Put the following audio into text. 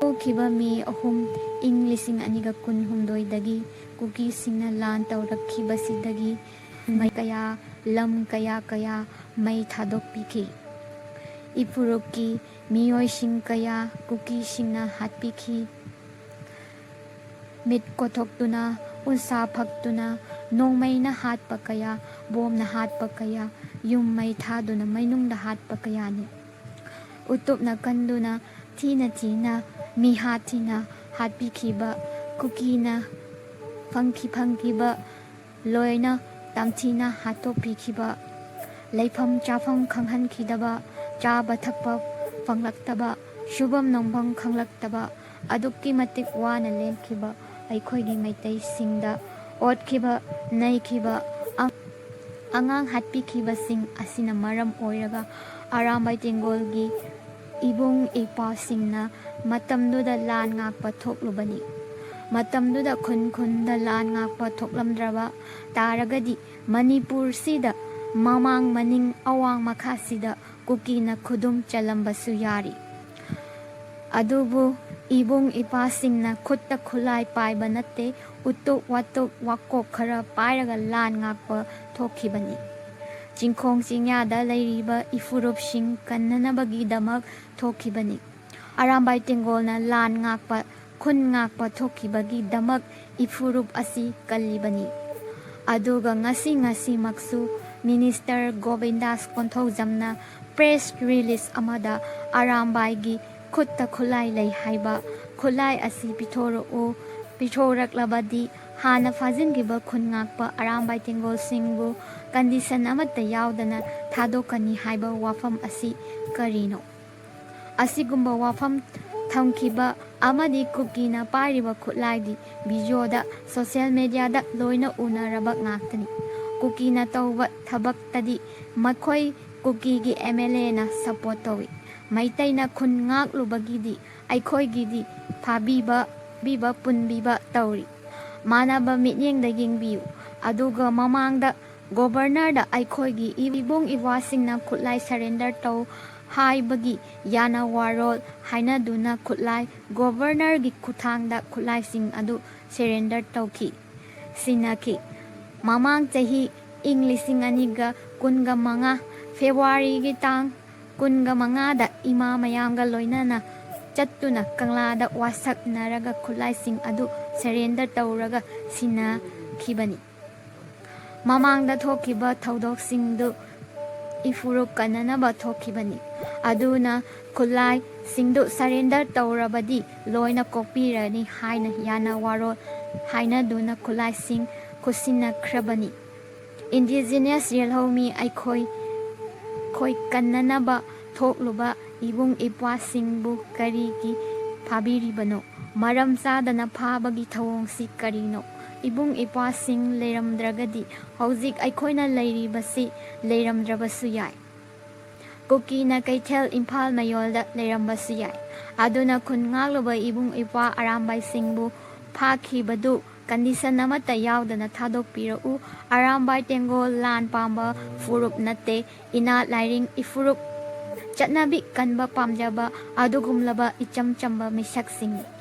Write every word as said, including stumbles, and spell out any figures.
ꯍꯧꯈꯤꯕ ꯃꯦ ꯑꯍꯨꯝ, ꯏꯪ ꯂꯤꯁꯤꯡ ꯑꯅꯤꯒ ꯀꯨꯟꯍꯨꯝꯗꯣꯏꯗꯒꯤ ꯀꯨꯀꯤꯁꯤꯡꯅ ꯂꯥꯟ ꯇꯧꯔꯛꯈꯤꯕꯁꯤꯗꯒꯤ ꯃꯩ ꯀꯌꯥ, ꯂꯝ ꯀꯌꯥ ꯀꯌꯥ ꯃꯩ ꯊꯥꯗꯣꯛꯄꯤꯈꯤ꯫ ꯏꯐꯨꯔꯨꯞꯀꯤ ꯃꯤꯑꯣꯏꯁꯤꯡ ꯀꯌꯥ ꯀꯨꯀꯤꯁꯤꯡꯅ ꯍꯥꯠꯄꯤꯈꯤ꯫ ꯃꯤꯠ ꯀꯣꯊꯣꯛꯇꯨꯅ, ꯎꯟꯁꯥ ꯐꯛꯇꯨꯅ, ꯅꯣꯡꯃꯩꯅ ꯍꯥꯠꯄ ꯀꯌꯥ, ꯕꯣꯝꯅ ꯍꯥꯠꯄ ꯀꯌꯥ, ꯌꯨꯝ ꯃꯩ ꯊꯥꯗꯨꯅ ꯃꯩꯅꯨꯡꯗ ꯍꯥꯠꯄ ꯀꯌꯥꯅꯤ꯫ ꯎꯇꯨꯞꯅ ꯀꯟꯗꯨꯅ, ꯊꯤꯅ ꯊꯤꯅ, ꯃꯤꯍꯥꯠ ꯊꯤꯅ ꯍꯥꯠꯄꯤꯈꯤꯕ, ꯀꯨꯀꯤꯅ ꯐꯪꯈꯤ ꯐꯪꯈꯤꯕ ꯂꯣꯏꯅ ꯇꯝꯊꯤꯅ ꯍꯥꯠꯇꯣꯛꯄꯤꯈꯤꯕ, ꯂꯩꯐꯝ ꯆꯥꯐꯝ ꯈꯪꯍꯟꯈꯤꯗꯕ, ꯆꯥꯕ ꯊꯛꯄ ꯐꯪꯂꯛꯇꯕ, ꯁꯨꯐꯝ ꯅꯣꯝꯐꯝ ꯈꯪꯂꯛꯇꯕ, ꯑꯗꯨꯛꯀꯤ ꯃꯇꯤꯛ ꯋꯥꯅ ꯂꯦꯟꯈꯤꯕ ꯑꯩꯈꯣꯏꯒꯤ ꯃꯩꯇꯩꯁꯤꯡꯗ ꯑꯣꯠꯈꯤꯕ, ꯅꯩꯈꯤꯕ, ꯑ-, ꯑꯉꯥꯡ ꯍꯥꯠꯄꯤꯈꯤꯕꯁꯤꯡ ꯑꯁꯤꯅ ꯃꯔꯝ ꯑꯣꯏꯔꯒ ꯑꯔꯥꯝꯕꯥꯏ ꯇꯦꯡꯒꯣꯜꯒꯤ ꯏꯕꯨꯡ ꯏꯄ꯭ꯋꯥꯁꯤꯡꯅ ꯃꯇꯝꯗꯨꯗ ꯂꯥꯟ ꯉꯥꯛꯄ ꯊꯣꯛꯂꯨꯕꯅꯤ꯫ ꯃꯇꯝꯗꯨꯗ ꯈꯨꯟ ꯈꯨꯟꯗ ꯂꯥꯟ ꯉꯥꯛꯄ ꯊꯣꯛꯂꯝꯗ꯭ꯔꯕ ꯇꯥꯔꯒꯗꯤ ꯃꯅꯤꯄꯨꯔꯁꯤꯗ ꯃꯃꯥꯡ ꯃꯅꯤꯡ ꯑꯋꯥꯡ ꯃꯈꯥꯁꯤꯗ ꯀꯨꯀꯤꯅ ꯈꯨꯗꯨꯝ ꯆꯜꯂꯝꯕꯁꯨ ꯌꯥꯔꯤ꯫ ꯑꯗꯨꯕꯨ ꯏꯕꯨꯡ ꯏꯄꯥꯁꯤꯡꯅ ꯈꯨꯠꯇ ꯈꯨꯠꯂꯥꯏ ꯄꯥꯏꯕ ꯅꯠꯇꯦ, ꯎꯇꯨꯞ ꯋꯥꯇꯨꯞ ꯋꯥꯀꯣꯛ ꯈꯔ ꯄꯥꯏꯔꯒ ꯂꯥꯟ ꯉꯥꯛꯄ ꯊꯣꯛꯈꯤꯕꯅꯤ꯫ ꯆꯤꯡꯈꯣꯡ ꯆꯤꯡꯌꯥꯗ ꯂꯩꯔꯤꯕ ꯏꯐꯨꯔꯨꯞꯁꯤꯡ ꯀꯟꯅꯅꯕꯒꯤꯗꯃꯛ ꯊꯣꯛꯈꯤꯕꯅꯤ꯫ ꯑꯔꯥꯝꯕꯥꯏ ꯇꯦꯡꯒꯣꯜꯅ ꯂꯥꯟ ꯉꯥꯛꯄ, ꯈꯨꯟ ꯉꯥꯛꯄ ꯊꯣꯛꯈꯤꯕꯒꯤꯗꯃꯛ ꯏꯐꯨꯔꯨꯞ ꯑꯁꯤ ꯀꯜꯂꯤꯕꯅꯤ꯫ ꯑꯗꯨꯒ ꯉꯁꯤ ꯉꯁꯤꯃꯛꯁꯨ ꯃꯤꯅꯤꯁꯇꯔ ꯒꯣꯕꯤꯟꯗꯥꯁ ꯀꯣꯟꯊꯧꯖꯝꯅ ꯄ꯭ꯔꯦꯁ ꯔꯤꯂꯤꯖ ꯑꯃꯗ ꯑꯔꯥꯝꯕꯥꯏꯒꯤ ꯈꯨꯠꯇ ꯈꯨꯠꯂꯥꯏ ꯂꯩ ꯍꯥꯏꯕ ꯈꯨꯠꯂꯥꯏ ꯑꯁꯤ ꯄꯤꯊꯣꯔꯛꯎ, ꯄꯤꯊꯣꯔꯛꯂꯕꯗꯤ ꯍꯥꯟꯅ ꯐꯥꯖꯤꯟꯈꯤꯕ ꯈꯨꯟ ꯉꯥꯛꯄ ꯑꯔꯥꯝꯕꯥꯏ ꯇꯦꯡꯒꯣꯜꯁꯤꯡꯕꯨ ꯀꯟꯗꯤꯁꯟ ꯑꯃꯠꯇ ꯌꯥꯎꯗꯅ ꯊꯥꯗꯣꯛꯀꯅꯤ ꯍꯥꯏꯕ ꯋꯥꯐꯝ ꯑꯁꯤ ꯀꯔꯤꯅꯣ? ꯑꯁꯤꯒꯨꯝꯕ ꯋꯥꯐꯝ ꯊꯝꯈꯤꯕ ꯑꯃꯗꯤ ꯀꯨꯀꯤꯅ ꯄꯥꯏꯔꯤꯕ ꯈꯨꯠꯂꯥꯏꯗꯤ ꯚꯤꯗꯤꯑꯣꯗ, ꯁꯣꯁꯤꯌꯦꯜ ꯃꯦꯗꯤꯌꯥꯗ ꯂꯣꯏꯅ ꯎꯅꯔꯕ ꯉꯥꯛꯇꯅꯤ꯫ ꯀꯨꯀꯤꯅ ꯇꯧꯕ ꯊꯕꯛꯇꯗꯤ ꯃꯈꯣꯏ ꯀꯨꯀꯤꯒꯤ ꯑꯦꯝ ꯑꯦꯜ ꯑꯦꯅ ꯁꯄꯣꯔꯠ ꯇꯧꯏ꯫ ꯃꯩꯇꯩꯅ ꯈꯨꯟ ꯉꯥꯛꯂꯨꯕꯒꯤꯗꯤ ꯑꯩꯈꯣꯏꯒꯤꯗꯤ ꯐꯥꯕꯤꯕ, ꯕꯤꯕ ꯄꯨꯟꯕꯤꯕ ꯇꯧꯔꯤ꯫ ꯃꯥꯟꯅꯕ ꯃꯤꯠꯌꯦꯡꯗ ꯌꯦꯡꯕꯤꯌꯨ꯫ ꯑꯗꯨꯒ ꯃꯃꯥꯡꯗ ꯒꯣꯕꯔꯅꯔꯗ ꯑꯩꯈꯣꯏꯒꯤ ꯏꯕꯨꯡ ꯏꯄ꯭ꯋꯥꯁꯤꯡꯅ ꯈꯨꯠꯂꯥꯏ ꯁꯔꯦꯟꯗꯔ ꯇꯧ, ꯍꯥꯏꯕꯒꯤ ꯌꯥꯅ ꯋꯥꯔꯣꯜ ꯍꯥꯏꯅꯗꯨꯅ ꯈꯨꯠꯂꯥꯏ ꯒꯣꯚꯔꯅꯔꯒꯤ ꯈꯨꯠꯊꯥꯡꯗ ꯈꯨꯠꯂꯥꯏꯁꯤꯡ ꯑꯗꯨ ꯁꯔꯦꯟꯗꯔ ꯇꯧꯈꯤ, ꯁꯤꯟꯅꯈꯤ꯫ ꯃꯃꯥꯡ ꯆꯍꯤ, ꯏꯪ ꯂꯤꯁꯤꯡ ꯑꯅꯤꯒ ꯀꯨꯟꯒ ꯃꯉꯥ ꯐꯦꯕ꯭ꯔꯨꯋꯥꯔꯤꯒꯤ ꯇꯥꯡ ꯀꯨꯟꯒ ꯃꯉꯥꯗ ꯏꯃꯥ ꯃꯌꯥꯝꯒ ꯂꯣꯏꯅꯅ ꯆꯠꯇꯨꯅ ꯀꯪꯂꯥꯗ ꯋꯥꯁꯛꯅꯔꯒ ꯈꯨꯠꯂꯥꯏꯁꯤꯡ ꯑꯗꯨ ꯁꯔꯦꯟꯗꯔ ꯇꯧꯔꯒ ꯁꯤꯟꯅꯈꯤꯕꯅꯤ꯫ ꯃꯃꯥꯡꯗ ꯊꯣꯛꯈꯤꯕ ꯊꯧꯗꯣꯛꯁꯤꯡꯗꯨ ꯏꯐꯨꯔꯨꯞ ꯀꯟꯅꯅꯕ ꯊꯣꯛꯈꯤꯕꯅꯤ꯫ ꯑꯗꯨꯅ ꯈꯨꯠꯂꯥꯏꯁꯤꯡꯗꯨ ꯁꯔꯦꯟꯗꯔ ꯇꯧꯔꯕꯗꯤ ꯂꯣꯏꯅ ꯀꯣꯛꯄꯤꯔꯅꯤ ꯍꯥꯏꯅ ꯌꯥꯅ ꯋꯥꯔꯣꯜ ꯍꯥꯏꯅꯗꯨꯅ ꯈꯨꯠꯂꯥꯏꯁꯤꯡ ꯈꯨꯠꯁꯤꯟꯅꯈ꯭ꯔꯕꯅꯤ꯫ ꯏꯟꯗꯤꯖꯤꯅꯁ ꯌꯦꯜꯍꯧꯃꯤ ꯑꯩꯈꯣꯏ, ꯑꯩꯈꯣꯏ ꯀꯟꯅꯅꯕ ꯊꯣꯛꯂꯨꯕ ꯏꯕꯨꯡ ꯏꯄ꯭ꯋꯥꯁꯤꯡꯕꯨ ꯀꯔꯤꯒꯤ ꯐꯥꯕꯤꯔꯤꯕꯅꯣ? ꯃꯔꯝ ꯆꯥꯗꯅ ꯐꯥꯕꯒꯤ ꯊꯧꯑꯣꯡꯁꯤ ꯀꯔꯤꯅꯣ? ꯏꯕꯨꯡ ꯏꯄ꯭ꯋꯥꯁꯤꯡ ꯂꯩꯔꯝꯗ꯭ꯔꯒꯗꯤ ꯍꯧꯖꯤꯛ ꯑꯩꯈꯣꯏꯅ ꯂꯩꯔꯤꯕꯁꯤ ꯂꯩꯔꯝꯗ꯭ꯔꯕꯁꯨ ꯌꯥꯏ꯫ ꯀꯨꯀꯤꯅ ꯀꯩꯊꯦꯜ ꯏꯝꯐꯥꯜ ꯃꯌꯣꯜꯗ ꯂꯩꯔꯝꯕꯁꯨ ꯌꯥꯏ꯫ ꯑꯗꯨꯅ ꯈꯨꯟ ꯉꯥꯛꯂꯨꯕ ꯏꯕꯨꯡ ꯏꯄ꯭ꯋꯥ ꯑꯔꯥꯝꯕꯥꯏꯁꯤꯡꯕꯨ ꯐꯥꯈꯤꯕꯗꯨ ꯀꯟꯗꯤꯁꯟ ꯑꯃꯠꯇ ꯌꯥꯎꯗꯅ ꯊꯥꯗꯣꯛꯄꯤꯔꯛꯎ꯫ ꯑꯔꯥꯝꯕꯥꯏ ꯇꯦꯡꯒꯣꯜ ꯂꯥꯟ ꯄꯥꯝꯕ ꯐꯨꯔꯨꯞ ꯅꯠꯇꯦ꯫ ꯏꯅꯥꯠ ꯂꯥꯏꯔꯤꯡ ꯏꯐꯨꯔꯨꯞ ꯆꯠꯅꯕꯤ ꯀꯟꯕ ꯄꯥꯝꯖꯕ ꯑꯗꯨꯒꯨꯝꯂꯕ ꯏꯆꯝ ꯆꯝꯕ ꯃꯤꯁꯛꯁꯤꯡꯅꯤ꯫